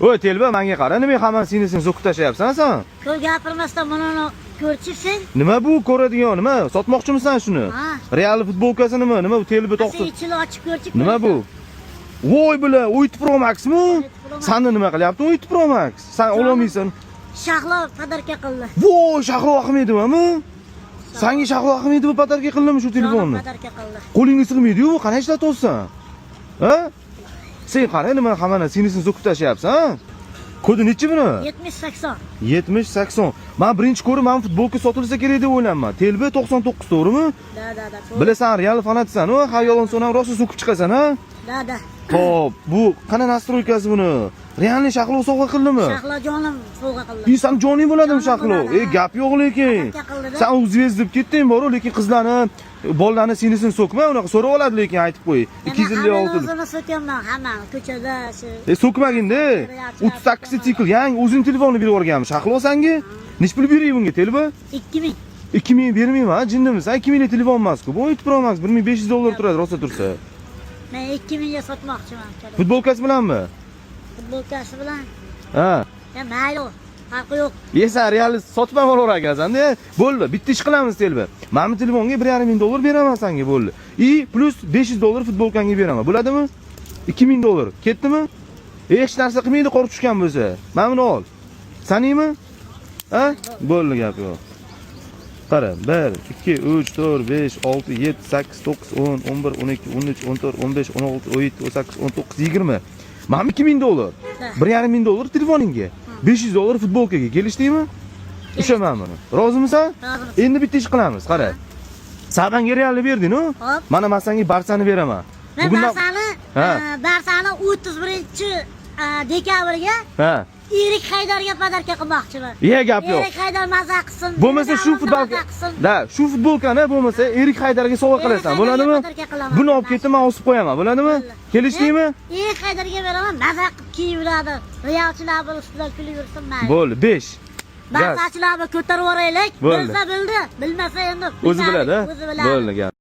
Oy, telba, menga qara, nima hammani singlisini so'kib tashlayapsan sen? Ko'p gapirmasdan buni ko'rchi sen. Nima bu ko'radigan, nima? Sotmoqchimisan shuni? Ha. Real futbolkasi nima? Nima bu, telba Sen 90? ichini ochib ko'rchi. Nima bu? Voy bila, 17 Pro Maxmi? 17 Pro Max. Sani nima qilyapti 17 Pro Max? Sen ololmaysan. Shahlo подарка qildi. Voy, Shahlo Ahmedovami? Sanga Shahlo Ahmedova подарка qildimi shu telefonni? Подарка qildi. Qo'lingga sig'maydi-yu, qanday ishlatyapsan? Ha? Sen qara, nima hammani singlisini so'kib tashlayapsan? Kodi nechi buni? 70 80. 70 80. Men birinchi ko'rib, men futbolka sotilsa kerak deb o'ylanman. Telba 99, to'g'rimi? Да. Bilasan, real fanatsan, u har yolg'on so'nam rosa so'kib chiqasan, ha? Да. Xo'p, bu qana настройка si buni? Реальный Shahlo sovg'a qildimi? Shahlo jonim sovg'a qildi. И san joning bo'ladimi Jonim Shahlo? bo'ladi, E, ha. gap yo'q lekin. Подарка qildi-da. San u звезда deb ketding boru, lekin qizlarni, bolalarni singlisini so'kma, unaqa so'rab oladi lekin, aytib qo'y. 256. O'zini so'kaman, hammani ko'chada shu. E, so'kmaginda. 38 sikl yangi o'zing telefonni berib yuborganmi Shahlo sanga? Nech pul beray bunga, telba? 2000. 2000 bermayman, jinnimisan? 2000 lik telefon emas-ku. Bu 17 Pro Max 1500 dollar turadi, rosa tursa. Men 2000 ga sotmoqchiman. Futbolkasi bilanmi? Futbolkasi bilan. Ha. Ya mayli, farqi yo'q. E, sen real sotib ham olaver ekansan-da. Bo'ldi, bitta ish qilamiz, telba. Mana bu telefonga 1,5 ming dollar beraman senga, bo'ldi. И плюс 500 dollar futbolkangga beraman. Bo'ladimi? 2000 dollar. Ketdimi? Hech narsa qilmaydi qor tushgan bo'lsa. Mana buni ol. Saniymi? Ha? Bo'ldi, gap yo'q. Qara, 1 2 3 4 5 6 7 8 9 10 11 12 13 14 15 16 17 18 19 20. Mana 2000 dollar. 1,5 ming dollar telefoningga. 500 dollar futbolkaga kelishdingmi? Ushaman buni. Rozimisan? Roziman. Endi bitta ish qilamiz, qara. San menga Realni berding-ku? Hop. Mana men senga Barsani beraman. Men Bugundan- Barsani, Ha. Barsani 31 dekabrga Ha. Erik Haydarga подарка qilmoqchiman. Ye, gap yo'q. Erik Haydar maza qilsin. Bo'lmasa shu Davronda futbolka, maza qilsin. Да, shu futbolkani bo'lmasa Erik Haydarga sovg'a Erik qilasan, Haydarga bo'ladimi? подарка qilaman. Buni olib ketdim, men osib qo'yaman, bo'ladimi? Bo'ldi. Kelishdingmi? Erik Haydarga beraman, maza qilib kiyib yuradi. Realchilar bilan ustidan kulib yursin mayli. Bo'ldi, 5. Barsachilar bilan ko'tarib yuboraylik. Bo'ldi. Bilsa bildi, bilmasa endi O'zi biladi, ha? O'zi biladi. Bo'ldi, gap.